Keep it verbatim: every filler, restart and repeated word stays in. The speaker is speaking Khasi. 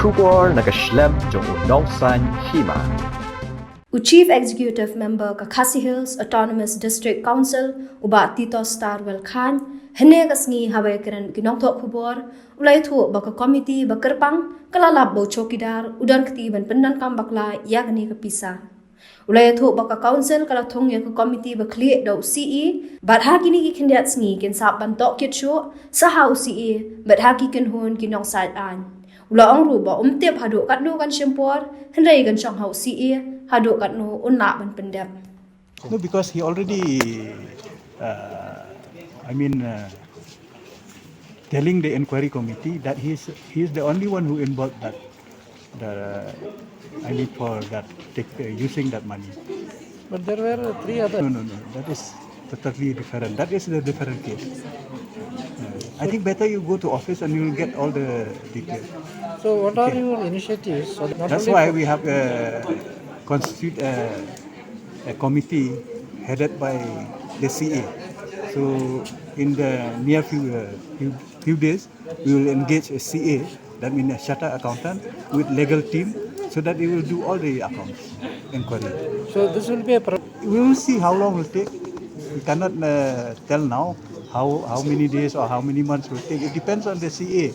Khubor na ka shlem jong u nongsan hima. U Chief Executive Member ka Khasi Hills Autonomous District Council, u Bah Titosstarwell Chyne, hynne ka sngi haba ïakren ki nongthoh khubor, u la ïathuh ba ka komiti ba kyrpang ka la lap ba u chowkidar u don kti ban pyndonkam bakla ïa kane ka pisa. U la ïathuh ba ka council ka la thung ïa ka komiti ba khlieh da u C E, bad ha kine ki khyndiat sngi kin sap ban tohkit shuh sa ha u C E bad ha ki kynhun ki nongsaid aiñ. U la ong ruh ba um tip haduh katno kan shim por, hynrei kan shong ha u C E haduh katno un lah ban pyndep. No, because he already, uh, I mean, uh, telling the inquiry committee that he is he is the only one who involved that, the, I mean, for that take, uh, using that money. But there were three other. No, no, no. That is totally different. That is the different case. Uh, I think better you go to office and you will get all the details. So what are Okay. Your initiatives? So not That's only why for- we have a constitute a, a committee headed by the C A. So in the near few, uh, few, few days, we will engage a C A, that means a chartered accountant, with legal team, so that they will do all the accounts inquiry. So this will be a pro- We will see how long will take. We cannot, uh, tell now how, how many days or how many months will take. It depends on the C A.